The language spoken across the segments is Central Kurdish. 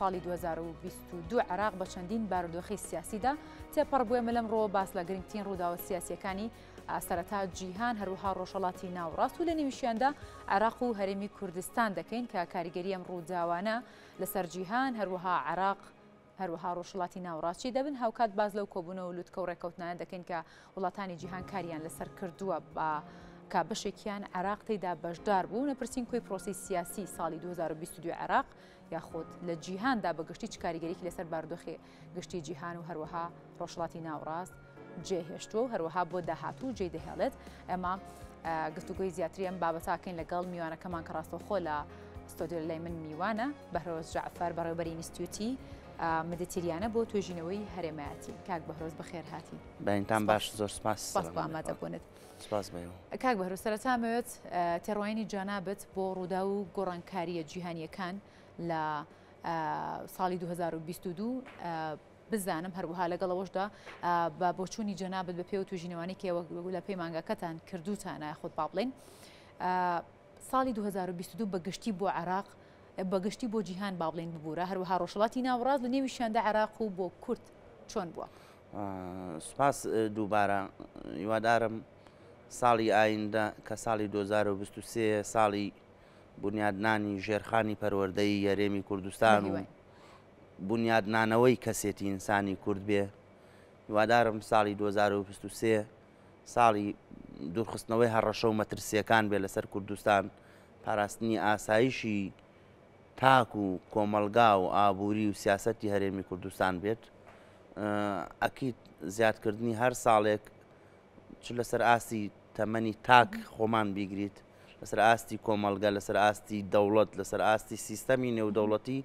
ساڵی 2022 عێراق بە چەندین بارودۆخی سیاسیدا تێپەڕ بووە. ئێمە لەمڕۆوە باس لە گرنگترین ڕووداوە سیاسییەکانی سەرەتا جیهان، هەروەها ڕۆژهەڵاتی ناوەڕاست و لە نێویشیاندا عێراق و هەرێمی کوردستان دەکەین کە کاریگەری ئەم ڕووداوانە لەسەر جیهان، هەروەها عێراق، هەروەها ڕۆژهەڵاتی ناوەڕاست چی دەبن. هاوکات باس لەو کۆبوونەوە و لوتکە و ڕێککەوتنانە دەکەین کە وڵاتانی جیهان کاریان لەسەر کردووە بە کە بەشێکیان عێراق تێیدا بەشدار بوو. نەپرسین کۆی پرۆسەی سیاسی ساڵی 2022 عێراق یاخود لە جیهاندا بە گشتی چ کاریگەریی لەسەر بارودۆخی گشتی جیهان و هەروەها ڕۆژهەڵاتی ناوەڕاست جێهێشتووە و هەروەها بۆ داهاتوو جێ دەهێڵێت. ئێمە گفتوگۆی زیاتری ئەم بابەتاکەین لەگەڵ میوانەکەمان کە ڕاستەوخۆ لە ستۆدیۆ لای من میوانە، بەهرۆز جەعفەر، بەڕێوەبەری ئینستیتیوتی مدیتریانە بۆ توێژینەوەی هەرێمایەتی. کاک بەهرۆز بەخێر هاتی. بەینتان باش، زۆر سپاس. سپاس بۆ ئامادەبوونت. سپاس بۆ ئێوە. کاک بەهرۆز سەرەتا ئەمەوێت تێڕوانینی جەنابت بۆ ڕووداو و گۆڕانکارییە جیهانییەکان لە ساڵی 2022 بزانم، هەروەها لەگەڵ ئەوەشدا بە بۆچوونی جەنابت بە پێ و توژینەوانی کە لە پەیمانگاکەتان کردوتانە خۆت با بڵێن ساڵی 2022 بە گشتی بۆ عێراق بە گشتی بۆ جیهان با بڵێن ببوورە هەروەها ڕۆژهەڵاتی ناوەڕاست لە نێویشیاندا عێراق و بۆ کورد چۆن بووە؟ سپاس دووبارە هیوادارم ساڵی ئایندە کە ساڵی 2023 ساڵی بونیادنانی ژێرخانی پەروەردەیی هەرێمی کوردستان و بونیادنانەوەی کەسێتی ئینسانی کورد بێ، هیوادارم ساڵی 2023 ساڵی دوورخستنەوەی هەڕەشە و مەترسییەکان بێ لەسەر کوردستان، پاراستنی ئاسایشی تاک و کۆمەڵگا و ئابووری و سیاسەتی هەرێمی کوردستان بێت. ئەکید زیادکردنی هەر ساڵێک چ لەسەر ئاستی تەمەنی تاک خۆمان بیگریت، لەسەر ئاستی کۆمەڵگە، لەسەر ئاستی دەوڵەت، لەسەر ئاستی سیستەمی نێودەوڵەتی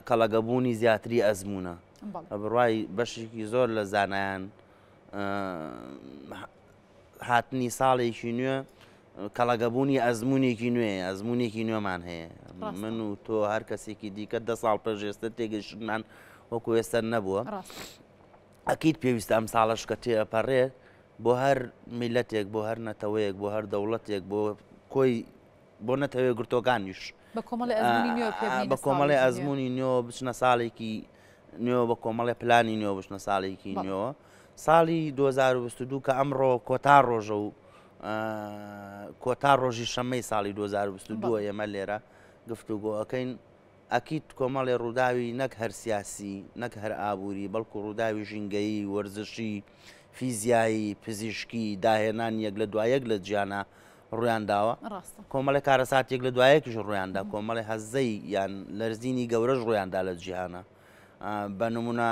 کەڵەگەبوونی زیاتری ئەزموونە. بە بڕوای بەشێکی زۆر لە زانایان هاتنی ساڵێکی نوێ کەڵەگەبوونی ئەزموونێکی نوێ ئەزموونێکی نوێمان هەیە. من و تۆ هەر کەسێکی دیکە دە ساڵ پێش ئێستا تێگەیشتنمان وەکو ئێستا نەبووە. ئەکید پێویستە ئەم ساڵەش کە تێئەپەڕێ بۆ هەر میلەتێک، بۆ هەر نەتەوەیەک، بۆ هەر دەوڵەتێک، بۆ کۆی بۆ نەتەوە یەکگرتووەکانیش بە کۆمەڵی ئەزموونی نوێ پێ بە کۆمەڵی ئەزموونی نوێ بچنە ساڵێکی نوێ بە کۆمەڵی پلانی نوێ بچنە ساڵێکی نوێەوە. ساڵی 2022 کە ئەمڕۆ کۆتا ڕۆژە و کۆتا ڕۆژی شەمەی ساڵی 2022 ئێمە لێرە گفتوگۆ ئەەکەین ئەکید کۆمەڵێ ڕووداوی نەک هەر سیاسی، نەک هەر ئابووری، بەڵکو ڕووداوی ژینگەیی، وەرزشی، فیزیایی، پزیشکی، داهێنان یەک لە دوا یەک لە جیهانا ڕوویان داوە. ڕاستە. کۆمەڵێ کارەسات یەک لە دوا یەکیش ڕوویان دا، کۆمەڵێ هەزەی یان لەرزینی گەورەش ڕوویان دا لە جیهانا. بە نموونە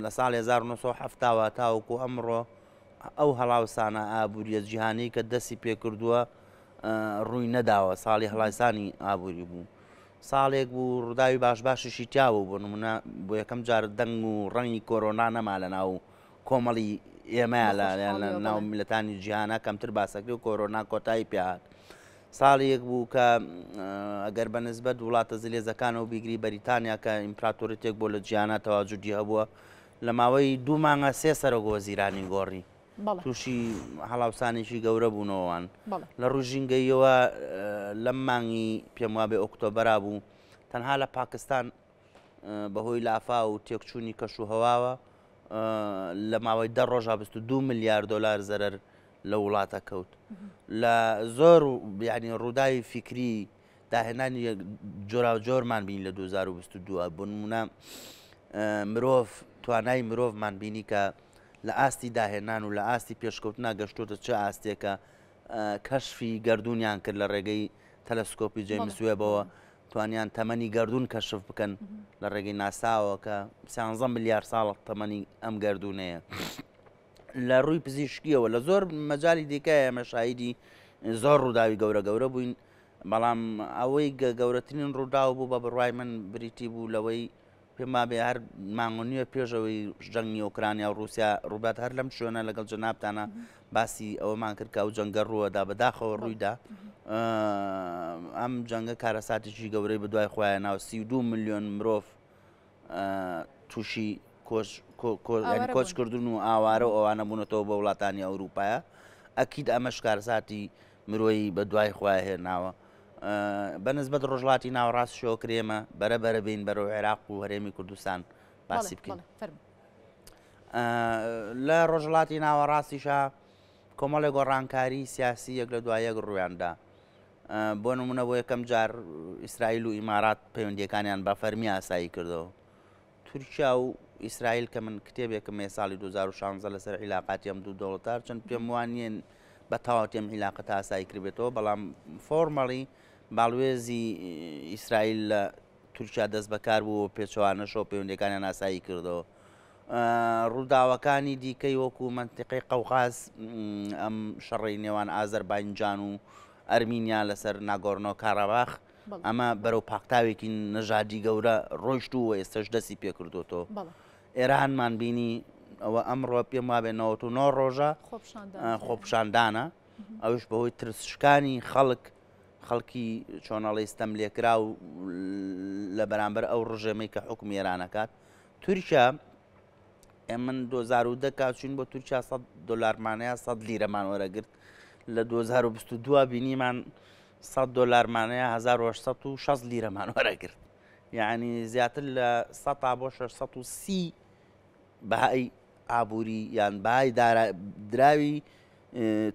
لە ساڵی 1970 وە تاوەکو ئەمڕۆ ئەو هەڵاوسانە ئابوورییە جیهانیی کە دەستی پێ کردووە ڕووی نەداوە، ساڵی هەڵایسانی ئابووری بوو. ساڵێک بوو ڕووداوی باش باشیشی تیا بوو، بۆ نموونە بۆ یەکەم جار دەنگ و ڕەنگی کۆرۆنا نەما لە ناو کۆمەڵی ئێمەیا لە ناو میللەتانی جیهانا کەمتر باسەکرێ و کۆرۆنا کۆتایی پێ هات. ساڵێک بوو کە ئەگەر بە نسبەت وڵاتە زلێزەکانەوە بیگری بەریتانیا کە ئیمپراتۆریەتێک بۆ لە جیهانا تەواجودی هەبووە لە ماوەی دوو مانگا سێ سەرۆک وەزیرانی گۆڕی. تووشی هەڵاوسانێکی گەورە بوونەوەوان. لە ڕووی ژینگەییەوە لەم مانگی پێم وابێ ئۆکتۆبەرا بوو تەنها لە پاکستان بەهۆی لافاو و تێکچوونی کەش و هەواوە لە ماوەی دە ڕۆژا 22 ملیار دۆلار زەرەر لە وڵاتە کەوت. لە زۆر یعنی ڕووداوی فیکری داهێنانی جۆراوجۆرمان بینی لە 2022 بۆ نمونە مرۆڤ توانای مرۆڤمان بینی کە لە ئاستی داهێنان و لە ئاستی پێشکەوتنا گەشتۆتە چ ئاستێکە کەشفی گردردونیان کرد لە ڕێگەی تەلەسکۆپی جەیمس وێبەوە توانیان تەمەنی گردردون کەشف بکەن لە ڕێگەی ناساوە کە 13 ملیار ساڵ تەمەنی ئەم گردردونەیە لە ڕووی پزیشکیەوە لە زۆر مەجای دیکە ئێمە شاهیدی زۆر ڕووداوی گەورە گەورە بووین بەڵام ئەوەی گەورەترین ڕووداو بوو بە بڕوای من بریتی بوو لەوەی پێم وابێ هەر مانگ و نیوە پێش ئەوەی جەنگی ئۆکرانیا و ڕووسیا ڕووبات هەر لەم شوێنە لەگەڵ جەنابتانە باسی ئەوەمان کرد کە ئەو جەنگە ڕووەدا بەداخەوە ڕوویدا ئەم جەنگە کارەساتێکی گەورەی بەدوای خۆیان ناو 32 میلیۆن مرۆڤ تووشی کۆچکردن و ئاوارە و ئەوانە بوونەتەوە بۆ وڵاتانی ئەوروپایە ئەکید ئەمەش کارەساتی مرۆیی بە دوای خۆیان هێناوە. بە نسبەت ڕۆژهەڵاتی ناوەڕاستیشەوە کرێ ئێمە بەرە بەرە بین بەرەو عێراق و هەرێمی کوردستان باسی بکەین. لە ڕۆژهەڵاتی ناوەڕاستیشا کۆمەڵێک گۆڕانکاری سیاسی یەک لە دوای یەک ڕوویاندا. بۆ نمونە بۆ یەکەم جار ئیسرائیل و ئیمارات پەیوەندیەکانیان بە فەرمی ئاسایی کردەوە. تورکیا و ئیسرائیل کە من کتێبێکم هەیە ساڵی 2016 لەسەر عیلاقاتی ئەم دوو دەوڵەتە هەرچەند پێم وان نییە بە تەواوەتی ئەم عیلاقەتە ئاسایی کردبێتەوە بەڵام formally باڵوێزی ئیسرائیل لە تورکیا دەست بەکار بوو و پێچەوانەشەوە پەیوەندیەکانیان ئاسایی کردەوە. ڕووداوەکانی دیکەی وەکو مەنتیقەی قەوقاز ئەم شەڕەی نێوان ئازەربایجان و ئەرمینیا لەسەر ناگۆرنۆ کاراباخ ئەمە بەرەو پاکتاوێکی نەژادی گەورە ڕۆیشت و ئێستەش دەستی پێکردوەوە. ئێرانمان بینی ئەوە ئەمڕۆ پێم وابێ 99 ڕۆژە خۆپیشاندانە ئەوش بەهۆی ترسشکانی خەڵک خەڵکی چۆنەڵی ستەم لێکرا و لە بەرامبەر ئەو ڕژێمەی کە حکومی ئێرانەکات تورکیا ئێمن 2010 کا چوین بۆ تورکیا 100 دلارمانەیە 100 لیرەمان وەرەگرت لە 2022 بینیمان 100 دلارمانەیە 1860 لیرەمان وەرەگرت یعنی زیاتر لە 100 بۆ 630 بەهای ئابووری یان بەهای دراوی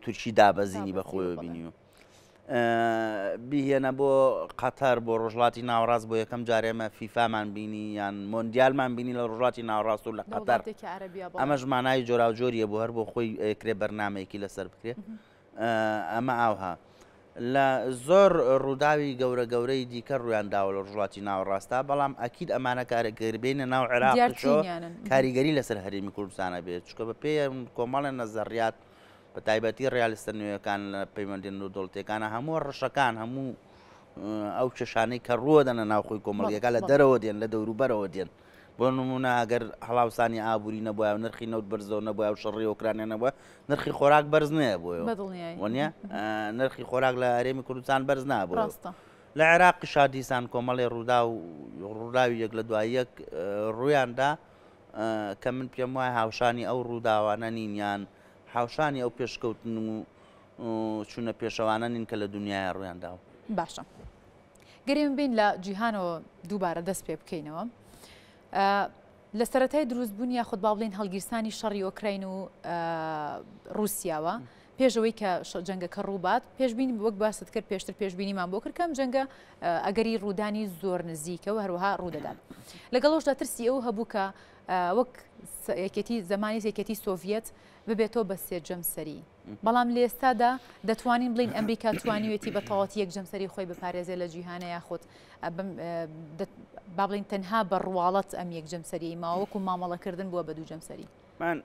تورکی دابەزینی بەخۆیەوە بینیوە. بیهێنە بۆ قەتەر بۆ ڕۆژهەڵاتی ناوەڕاست بۆ یەکەم جار ئێمە فیفامان بینی یان مۆندیالمان بینی لە ڕۆژهەڵاتی ناوەڕاست و لە قەتەر ئەمەش مانای جۆراوجۆریە بۆ هەر بۆ خۆی کرێ بەرنمەیەکی لەسەر بکرێ ئەمە ئاوها لە زۆر ڕووداوی گەورە گەورەی دیکە ڕویان داوە لە ڕژڵاتی ناوەڕاستە بەڵام ئەکید ئەمانە کارگەربینە ناو عێراق کاریگەری لەسەر هەرێمی کوردستانە بێت چکە بە پێ کۆمەڵە نەزەریات بە تایبەتی ڕیالیستە نوێیەکان لە پەیوەندیە نێودەوڵەتیەکانە هەموو ڕەشەکان هەموو ئەو کێشانەی کە ڕووەدەنە ناوخۆی کۆمەڵگەکە لە دەرەوە دێن لە دەوروبەرەوە دێن بۆ نمونە ئەگەر هەڵاوسانی ئابووری نەبووە و نرخی نەوت بەرزەوە نەبووە و شەڕی ئۆکرانیا نەبووە نرخی خۆراک بەرز نەیە بۆیەوە وەنیە نرخی خۆراک لە هەرێمی کوردستان بەرز نابوو لە عێراقیشا دیسان کۆمەڵی ڕوودا و ڕووداوی یەک لە دوای یەک ڕوویاندا کە من پێم وایە هاوشانی ئەو ڕووداوانە نین یان هاوشانی ئەو پێشکەوتن و چوونە پێشەوانە نین کە لە دنیایا ڕوویان داوە. باشە گەر ئێمە بێین لە جیهانەوە دووبارە دەست پێ بکەینەوە لە سەرەتای دروستبوون یاخود با بڵێین هەڵگیرسانی شەڕی ئۆکراین و ڕووسیاوە پێش ئەوەی کە جەنگەکە ڕووبات پێشبینی وەک باست کرد پێشتر پێشبینیمان بۆ کرد کەم جەنگە ئەگەری ڕوودانی زۆر نزیکە و هەروەها ڕوودەدات لەگەڵەوەشدا ترسی ئەو هەبوو کە وەک یەکێتی زمانی یەکێتی سۆڤیەت ببێتەوە بە سێ جەمسەری بەڵام لە ئێستادا دەتوانین بڵین ئەمریکا توانیوێتی بە تەواوەتی یەک جەمسەری خۆی بپارێزێ لە جیهانە یاخود با بڵین تەنها بە ڕواڵەت ئەم یەک جەمسەری ماوە وەکو مامەڵەکردن بووە بە دوو جەمسەری. من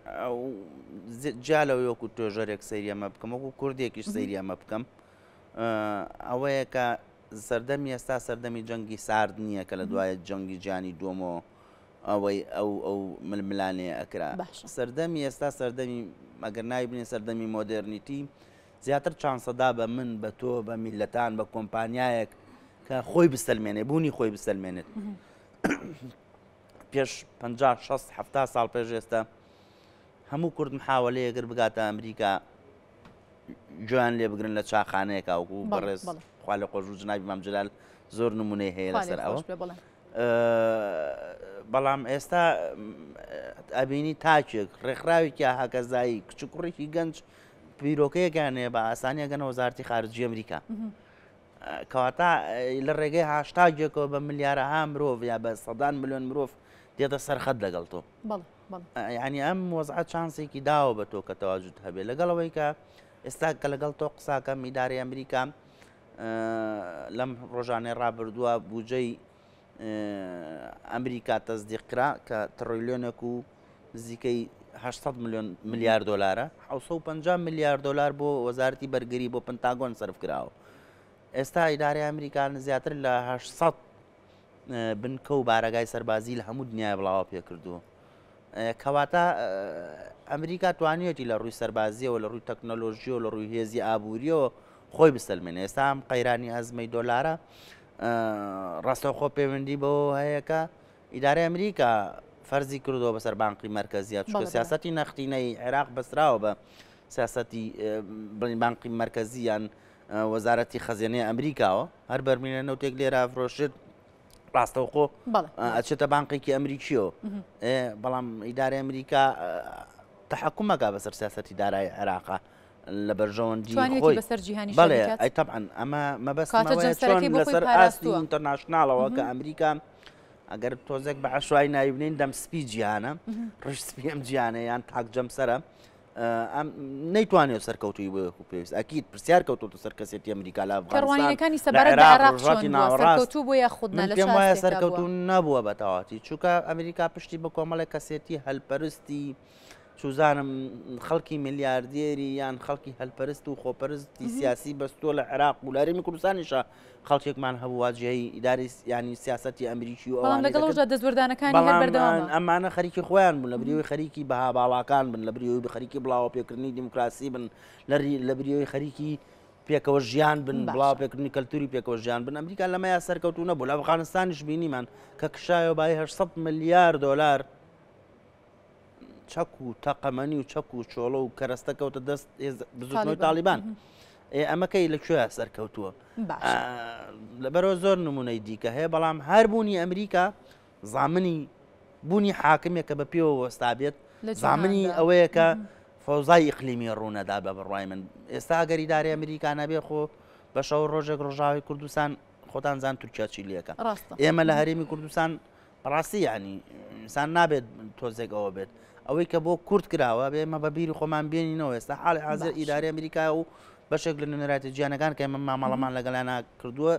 جیا لەوەی وەکو توێژەرێک سەیری ئەمە بکەم وەکو کوردێکیش سەیری ئەمە بکەم ئەوەیە کە سەردەمی ئێستا سەردەمی جەنگی سارد نییە کە لە دوای جەنگی جیهانی دووەمەوە ئەوەی ئەو ئەو ململانێ ئەکرا سەردەمی ئێستا سەردەمی ئەگەر ناوی بنێ سەردەمی مۆدێرنیتی زیاتر چانسەدا بە من بە تۆ بە میلەتان بە کۆمپانیایەک کە خۆی بسەلمێنێ بوونی خۆی بسەلمێنێت پێش 50 60 70 ساڵ پێش ئێستا هەموو کورد محاولەیە گەر بگاتە ئەمریکا گوێیان لێ بگرن لە چاخانەیەکا وەکو بەڕێز خوا لە قۆژ و جنابی مام جلال زۆر نمونەی هەیە لەسەر ئەوە بەڵام ئێستا ئەبینی تاکێک ڕێکخراوێکی هاکەزایی کچ و کوڕێکی گەنج بیرۆکەیەکیان هەیە بە ئاسانی ئەگەنە وەزارەتی خارجی ئەمریکا کەواتە لە ڕێگەی هاشتاگێکەوە بە ملیارەها مرۆڤ یا بە سەدان ملیۆن مرۆڤ دێتە سەر خەت لەگەڵ تۆ یعنی ئەم وەزعە چانسێکی داوە بە تۆ کە تەواجود هەبێ لەگەڵ ئەوەی کە ئێستا کە لەگەڵ تۆ قساکەم ئیدارەی ئەمریکا لەم ڕۆژانەی ڕابردووە بودجەی ئەمریکا تەزدیق کرا کە تڕیلیۆنێک و نزیکەی 800 ملیۆن ملیار دۆلارە 750 ملیار دۆلار بۆ وەزارەتی بەرگری بۆ پنتاگۆن سەرف کراوە ئێستا ئیدارەی ئەمریکا زیاتر لە 800 بنکە و بارەگای سەربازی لە هەموو دنیای بڵاوە پێکردووە کەواتە ئەمریکا توانیویەتی لە ڕووی سەربازیەوە لە ڕووی تەکنەلۆژیەوە لە ڕووی هێزی ئابووریەوە خۆی بسەلمێنێ ئێستا ئەم قەیرانی ئەزمەی دۆلارە ڕاستەوخۆ پەیوەندی بەوە هەیە کە ئیدارەی ئەمریکا فەرزی کردەوە بەسەر بانقی مەرکەزیە چونکە سیاسەتی نەختینەی عێراق بەسراوە بە سیاسەتی بڵین بانقی مەرکەزیان وەزارەتی خەزێنەی ئەمریکاوە هەر بەرمیلە نەوتێک لێرە ئەفرۆشێت ڕاستەوخۆ ئەچێتە بانقێکی ئەمریکیەوە بەڵام ئیدارە ئەمریکا تحکومەکە بەسەر سیاستی دارای عێراقا لە بەرژەوەندی خۆی بەسەر جیهانی بەڵێ ئەی طبعا ئەمە مەبەست لەسەر ئاستی international ەوە کە ئەمریکا ئەگەر تۆزێک بە عشوای ناوی بنین دەم سپی جیهانە ڕژ سپی ئەم جیهانە یان تاک جەمسەرە ئەم نەیتوانێت سەرکەوتووی بۆ وەکو پێویست ئەکید پرسیار کەوتۆتە سەر کەسێتی ئەمریکا لە ئەفغانستان ڕوانینەکانی سەبارەت بە عێراق چۆن بووە؟ سەرکەوتوو بووە یاخود نا؟ من لە چ پێم وایە ئاستێکدا بووە؟ سەرکەوتوو نەبووە بە تەواوەتی چونکە ئەمریکا پشتی بە کۆمەڵێک کەسێتی هەلپەرستی چوزانم خەڵکی ملیاردێری یان خەڵکی هەلپەرست و خۆپەرستی سیاسی بەستووە لە عێراق و لە هەرێمی کوردستانیشا خەڵکێکمان هەبوو واجهەی ئیدارەی یانی سیاسەتی ئەمریکی و بەڵام ئەوانەی لەگەڵ دەکرد ئەوشدا دەستوەردانەکانی هەر بەڵام بەردەوامە. ئەمانە خەریکی خۆیان بوون لە بریەوەی خەریکی بەها باڵاکان بن لە بریەوەی خەریکی بڵاوە پێکردنی دیموکراسی بن لە بریەوەی خەریکی پێکەوە ژیان بن بڵاوە باشە. پێکردنی کەلتوری پێکەوە ژیان بن ئەمریکا لەمەیا سەرکەوتوو نەبوو لە ئەفغانستانیش بینیمان کە کشایەوە بایی 800 ملیار دۆلار چەک و تەقەمەنی و چەک و چۆڵە و کەرەستە کەوتە دەست بزوتنەوەی تاڵیبان ئەمە کەی لە کوێ سەرکەوتووە لەبەرەوە زۆر نمونەی دیکە هەیە بەڵام هەر بوونی ئەمریکا زامنی بوونی حاکمێکە بە پێوە وەستا بێت زامنی ئەوەیە کە فەوزای ئیقلیمی ڕوونەدا بە بڕوای من ئێستا ئەگەری دارێ ئەمریکا نەبێ خۆ بە شەو ڕۆژێک ڕۆژاوی کوردستان خۆتان زان تورکیا چی لەکە ئێمە لە هەرێمی کوردستان بەڕاستی یانی ئینسان نابێت تۆزێک ئەوە بێت ئەوەی کە بۆ کورد کراوە بێ ئێمە بە بیری خۆمان بێنینەوە ئێستا حاڵی حازر ئیدارەی ئەمریکا و بەشێک لە نوێنەرایەتە جیانەکان کە ئێمە مامەڵەمان لەگەڵیانە کردووە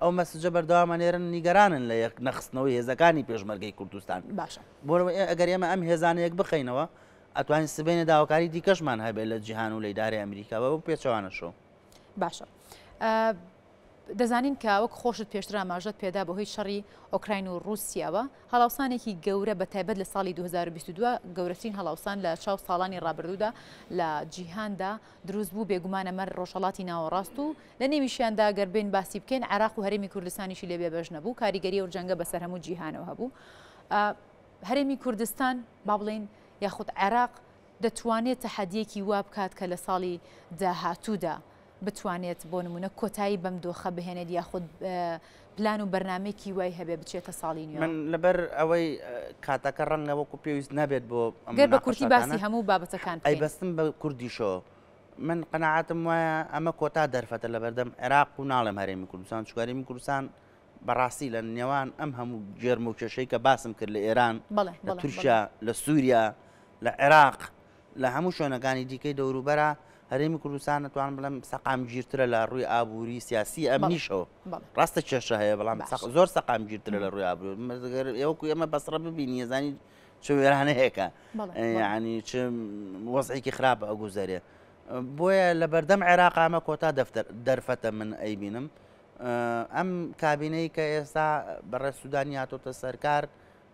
ئەو message ە بەردەوامە نێرن نیگەرانن لە یەک نەخستنەوەی هێزەکانی پێشمەرگەی کوردستان باشە بۆ ئەگەر ئێمە ئەم هێزانە یەک بخەینەوە ئەتوانین سبەینێ داواکاری دیکەشمان هەبێت لە جیهان و لە ئیدارەی ئەمریکا بە پێچەوانەشەوە. باشە دەزانین کە وەک خۆشت پێشتر ئاماژەت پێدا بەهۆی شەڕی ئۆکراین و ڕووسیاوە هەڵاوسانێکی گەورە بە تایبەت لە ساڵی 2022 گەورەترین هەڵاوسان لە چاو ساڵانی ڕابردوودا لە جیهاندا دروست بوو بێگومان ئەمە ڕۆژهەڵاتی ناوەڕاست و لە نێویشیاندا گەر بێن باسی بکەین عێراق و هەرێمی کوردستانیشی لێ بێبەش نەبوو کاریگەری ئەو جەنگە بەسەر هەموو جیهانەوە هەبوو هەرێمی کوردستان با بڵێین یاخود عێراق دەتوانێت تەحەدیەکی وا بکات کە لە ساڵی داهاتوودا بتوانێت بۆ نمونە کۆتایی بەم دۆخە بهێنێت یاخود پلان و بەرنامەیەکی وای هەبێ بچێتە ساڵی نوێوە؟ من لەبەر ئەوەی کاتەکە ڕەنگە وەکو پێویست نەبێت بۆ ئەم گەر بە کورتی باسی مناقەشاتانە هەموو بابەتەکان ئەی بکەین. بەستم بە کوردیشەوە من قەناعەتم وایە ئەمە کۆتا دەرفەتە لەبەردەم عێراق و ناڵێم هەرێمی کوردستان چونکە هەرێمی کوردستان بەڕاستی لە نێوان ئەم هەموو گێرمە و کێشەی کە باسم کرد لە ئێران بەڵێ لە بەڵێ بەڵێ تورکیا لە سووریا لە عێراق لە هەموو شوێنەکانی دیکەی دەوروبەرا، هەرێمی کوردستان ئەتوانم بڵێم سەقامگیرترە لە ڕووی ئابووری سیاسی ئەمنیشەوە. ڕاستە کێشە هەیە بەڵام زۆر سەقامگیرترە لە ڕووی ئابووری. مەگەر ئێوەکو ئێمە بەسڕە ببینی ئەزانی چ وێرانەیەکە یعنی چ وەزعێکی خراپ ئەگوزەرێ. بۆیە لە بەردەم عێراق ئەمە کۆتا دەفتەر دەرفەتە من ئەیبینم. ئەم کابینەی کە ئێستا بەڕێز سوودانی هاتۆتە سەرکار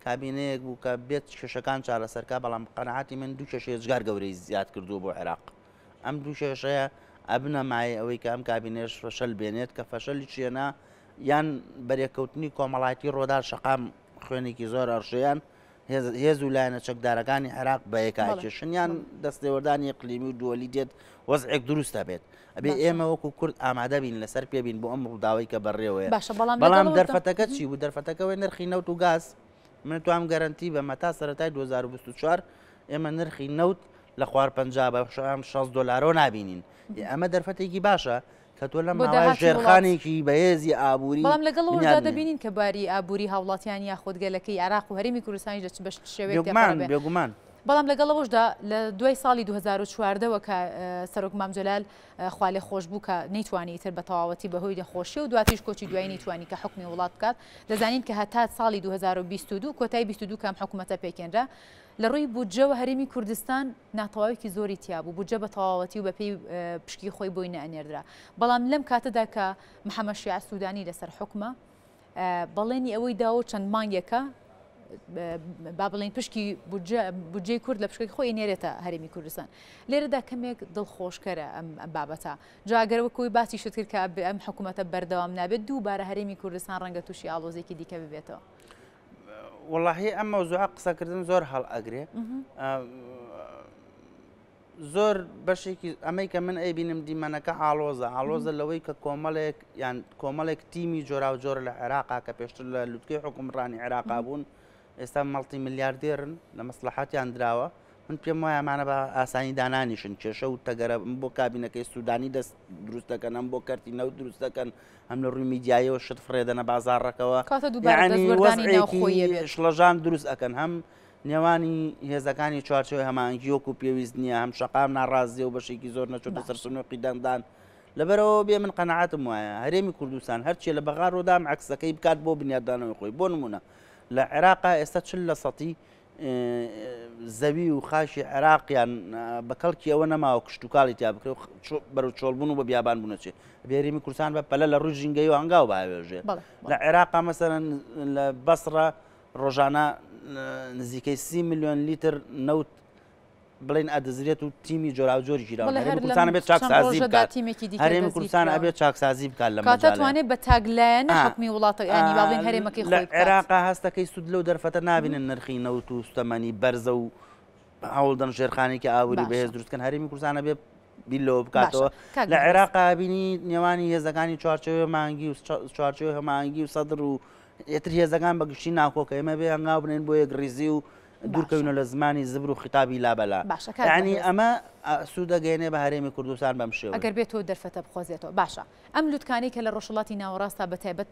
کابینەیەک بوو کە بێت کێشەکان چارەسەر کا، بەڵام قەناعەتی من دوو کێشەی ئێجگار گەورەی زیاد کردووە بۆ عێراق. ئەم دوو کێشەیە ئەبنە مایەی ئەوەی کە ئەم کابینەیەش فەشەل بێنێت، کە فەشەلیش هێنا یان بەرێککەوتنی کۆمەڵایەتی ڕۆدا شەقام خوێنێکی زۆر ئەڕژێ یان هێز و لایەنە چەکدارەکانی عێراق بە یەکا ئەکێشن یان دەستێوەردانی ئیقلیمی و دووەلی دێت وەزعێک دروست ئەبێت. ئەبێ ئێمە وەکو کورد ئامادە بین لەسەر پێ بین بۆ ئەم ڕووداوەی کە بەڕێوەیە. باشە بەڵام بەڵام لەگەڵ ئەوەشدا دەرفەتەکە چی بوو؟ دەرفەتەکە وەی نرخی نەوت و گاز من توام گەرەنتی بەم هەتا سەرەتای 2024 ئێمە نرخی نەوت لە خوار 50 بە 60 دۆلارەوە نابینین. ئەمە دەرفەتێکی باشە کە تۆ لەم بۆ ماوەیە داهاتی وڵات. ژێرخانێکی بەهێزی ئابووری بەڵام لەگەڵ ئەوەشدا بنیاد بنێی. دەبینین کە باری ئابووری هاوڵاتیان یاخود گەلەکەی عێراق و هەرێمی کوردستانیش لە چ بە شێوەیەک بێگومان تێپەڕ بێ. بێگومان. بەڵام لەگەڵ ئەوەشدا لە دوای ساڵی 2014 وە کە سەرۆک مام جەلال خوالێخۆشبوو کە نەیتوانی ئیتر بە تەواوەتی بەهۆی نەخۆشی و دواتریش کۆچی دوایی نەیتوانی کە حوکمی وڵات بکات دەزانین کە هەتا ساڵی 2022 کۆتای 22 کە ئەم حکوومەتە پێکهێنرا لە ڕووی بودجەوە هەرێمی کوردستان ناتەواوێکی زۆری تیا بوو بودجە بە تەواوەتی و بەپێی پشکی خۆی بۆی نەئەنێردرا بەڵام لەم کاتەدا کە محەممەد شیاع سوودانی لەسەر حوکمە بەڵێنی ئەوەی داوە چەند مانگێکە با بڵێین پشکی بودجەی کورد لە پشکەکەی خۆی نێرێتە هەرێمی کوردستان لێرەدا کەمێک دڵخۆشکەرە ئەم بابەتە جا ئەگەر وەکوی باسی شت کرد کە ئەم حکوومەتە بەردەوام نابێت دووبارە هەرێمی کوردستان ڕەنگە تووشی ئاڵۆزێکی دیکە ببێتەوە. وەڵاهی ئەم مەوزوعە قسەکردن زۆر هەڵ ئەگرێ. زۆر بەشێکی ئەمەی کە من ئەیبینم دیمەنەکە ئاڵۆزە، ئاڵۆزە لەوەی کە کۆمەڵێک یان کۆمەڵێک تیمی جۆراوجۆر لە عێراقا کە پێشتر لە لوتکەی حوکمڕانی عێراقا بوون ئێستا مەڵتی ملیاردێرن لە مەسڵەحەتیان دراوە من پێم وایە ئەمانە بە ئاسانی دانانیشن کێشە و تەگەرە بۆ کابینەکەی سوودانی دەست دروست دەکەن هەم بۆ کەرتی نەوت دروست دەکەن هەم لە ڕووی میدیاییەوە شت فڕێدەنە بازاڕەکەوە کاتە دووبارە یعنی دەستوەردانی وەزعێکی ناوخۆیی ئەبێت. شڵەژان دروست ئەکەن هەم نێوانی هێزەکانی چوارچێوەی هەماهەنگی وەکو پێویست نییە، هەم شەقام ناڕازییە و بەشێکی زۆر نەچۆتە سەر باشە. سنووقی دەنگدان. لەبەرئەوە بێ من قەناعەتم وایە هەرێمی کوردستان هەرچیە لە بەغا ڕوودام عەکسەکەی بکات بۆ بنیاتدانەوەی خۆی. بۆ نموونە لە عێراقا ئێستا 40 لە سەتی زەوی و خاکی عێراقیان بە کەڵکی ئەوە نەماوە کشتوکاڵی تیا بکرێ و بەرەو چۆڵبوون و بە بیابان بوون ئەچێ. ئەبێ هەرێمی کوردستان بە پەلە لە ڕووی ژینگەیەوە هەنگاو بهاوێژێ. بەڵێ، لە بەڵێ. عێراقا مەسەلەن لە بەسڕە ڕۆژانە نزیکەی 30 ملیۆن لیتر نەوت بڵێن ئەدزرێت و تیمی جۆراوجۆری گیراون. بەڵێ هەرێمی هەر لەم کوردستان ئەبێت چەند چاکسازی ڕۆژەدا بکات. تیمێکی دیکە هەرێمی دەستگیر کوردستان کراون. ئەبێت چاکسازی بکات لەم کاتە مەجالەیە. توانێت بە تاکلایەنە ئا، حوکمی وڵاتە یانی با بڵێین هەرێمەکەی لە خۆی بکات. عێراقا هەستەکەی سوود لەو دەرفەتە نابینن نرخی نەوت و سوتەمەنی بەرزە و هەوڵدەن ژێرخانێکی ئابووری باشە. بەهێز دروست بکەن. هەرێمی کوردستان ئەبێ بیر لەوە باشە بکاتەوە. کاک لە بەهرۆز. عێراقا بینی نێوانی هێزەکانی چوارچێوەی مانگی و چوارچێوەی هەماهەنگی و سەدر و ئیتر هێزەکان بە گشتی ناکۆکە. ئێمە بێ هەنگاو بنێین بۆ یەکڕیزی و باشە. دوورکەوینەوە لە زمانی زبر و خیتابی لابەلا. باشە کاک یەعنی بەهرۆز. ئەمە سوود ئەگەیەنێ بە هەرێمی کوردستان بەم شێوەیە. ئەگەر بێتەوە دەرفەتە بقۆزێتەوە. باشە ئەم لوتکانەی کە لە ڕۆژهەڵاتی ناوەڕاستا بە تایبەت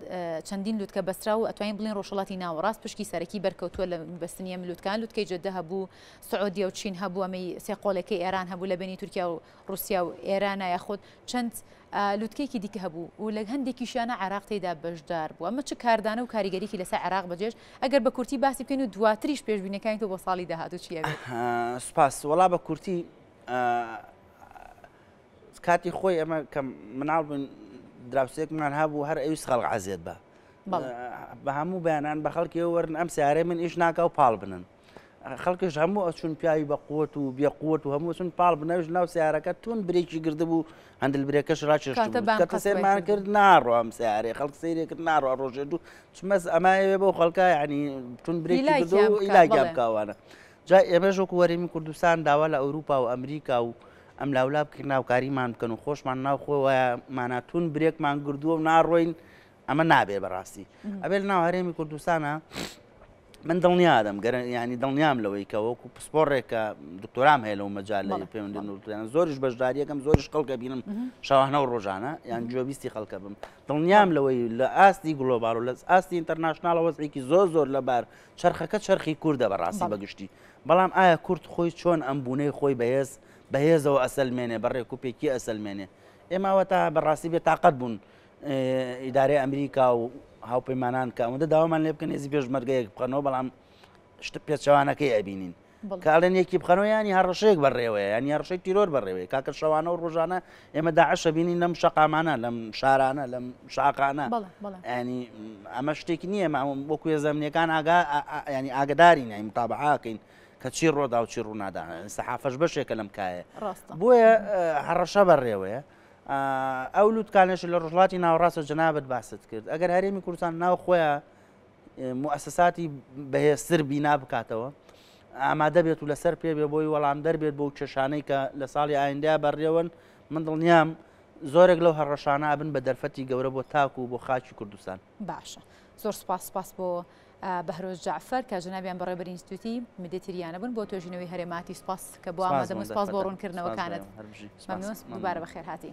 چەندین لوتکە بەستراو و ئەتوانین بڵێین ڕۆژهەڵاتی ناوەڕاست پشکی سەرەکی بەرکەوتووە لە بەستنی ئەم لوتکان، لوتکەی جەدە هەبوو، سعودیە و چین هەبوو، ئەمەی سێقۆڵێکەی ئێران هەبوو لە بەینی تورکیا و ڕوسیا و ئێرانە یاخود چەند لوتکەیەکی دیکە هەبوو و لە هەندێکیشیانە عێراق تێیدا بەشدار بوو. ئەمە چ کاردانە و کاریگەریی لەسەر عێراق بەجێش ئەگەر بە کورتی باسی بکەین و دواتریش پێشبینیەکانی تۆ بۆ ساڵی داهاتوو چی ئەبێت؟ سوپاس. وەڵا بە کورتی کاتی خۆی ئەمە کە مناڵ بووین دراوسێکمان هەبوو هەر ئەویست خەڵک عەزێت بە بە هەموو بەیانان بە خەڵکی وەرن ئەم سیارەی من ئیش ناکا و پاڵ بنن. خەڵکیش هەموو ئەچوون پیاوی بە قوت و بێ قوت و هەموو چون پاڵ بنەویش ناو سیارەکە تون برێکی گردبوو هەندل برێکەش ڕاکێشت کە سێرمان کرد ناڕۆ ئەم سیارەی خەڵک سەیرێ کرد ناڕۆ ڕۆژێ دوو چمەس ئەمایەوێ بۆ خەڵکە ینی تون برێکی گردو ئیلاگیان بکاوانە جا ئێمەش وەکو هەرێمی کوردستان داوا لە ئەوروپا و ئەمریکا و ئەم لاولا بکەین هاوکاریمان بکەن و خۆشمان ناو خۆ وایە مانا تون برێکمان گردووە و ناڕۆین ئەمە نابێ بەڕاستی ئەبێ لە ناو هەرێمی کوردستانە من دڵنیادەم گەر ینی دڵنیام لەوەی کە وەکو پسپۆڕێکە دکتۆرام هەیە لەو مەجال لە پەیوەندی نوڵتیان زۆریش بەشداریەکەم زۆریش خەڵکە بینم شەوانە و ڕۆژانە یان گوێبیستی خەڵکە بم دڵنیام لەوەی لە ئاستی global و لە ئاستی international وەزعێکی زۆر زۆر لەبار چرخەکە چرخی کوردە بەڕاستی بەگشتی بەڵام ئایا کورد خۆی چۆن ئەم بوونەی خۆی بەهێز بەهێزەوە ئەسەلمێنێ بە ڕێک و پێکی ئەسەلمێنێ ئێمە ئەوەتا بەڕاستی بێ تاقەت بوون ئیدارەی ئەمریکا و هاوپەیمانان کە ئەوەندە داوامان لێ بکەن هێزی پێشمەرگە یەک بخەنەوە بەڵام شت پێچەوانەکەی ئەبینین کە ئەڵێن یەکی بخەنەوە ینی هەڕەشەیەک بەڕێوەیە ینی هەڕەشەی تیرۆر بەڕێوەیە کاکە شەوانە و ڕۆژانە ئێمە داعشە بینین لەم شەقامانە لەم شارانە لەم شاقانە ینی ئەمە شتێکی نییە وەکو هێزەمنیەکان ئاگا ینی ئاگداری نای متابعاکەین کە چی ڕۆدا و چی ڕوونادا سەحافەش بەشێکە لەم کایە بۆیە هەڕەشە بەڕێوەیە ئەو لوتکانەش لە ڕۆژهەڵاتی ناوەڕاستەوە جەنابت باست کرد ئەگەر هەرێمی کوردستان ناو خۆیان موسساتی بەهێزتر بینا بکاتەوە ئامادە بێت و لەسەر پێ بێ بۆی وەڵامدەر بێت بۆ کێشانەی کە لە ساڵی ئایندە بەڕێوەن من دڵنیام زۆرێک لەو هەڕەشانە ئەبن بە دەرفەتی گەورە بۆ تاک و بۆ خاکی کوردستان. باشە زۆر سپاس سپاس بۆ بەهرۆز جەعفەر کە جەنابیان بەڕێوەبەری ئینستیتوتی مدێتریانە بوون بۆ توێژینەوەی هەرێماتی سپاس کە بۆ ئامادەبوون سپاس بۆ ڕوونکردنەوەکانت مەمنون دووبارە بەخێرهاتی.